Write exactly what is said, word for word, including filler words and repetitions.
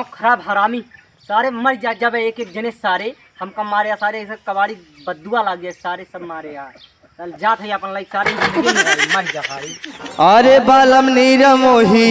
गाँव खराब हरामी, सारे मर जा जब एक एक जने सारे हमका मारे, सारे ऐसे कबाड़ी बद्दुआ लाग गया, सारे सब मारे यार। चल जात है अपन लाइक सारे जिंदगी में भाई, मर जा भाई। अरे बालम नीर मोही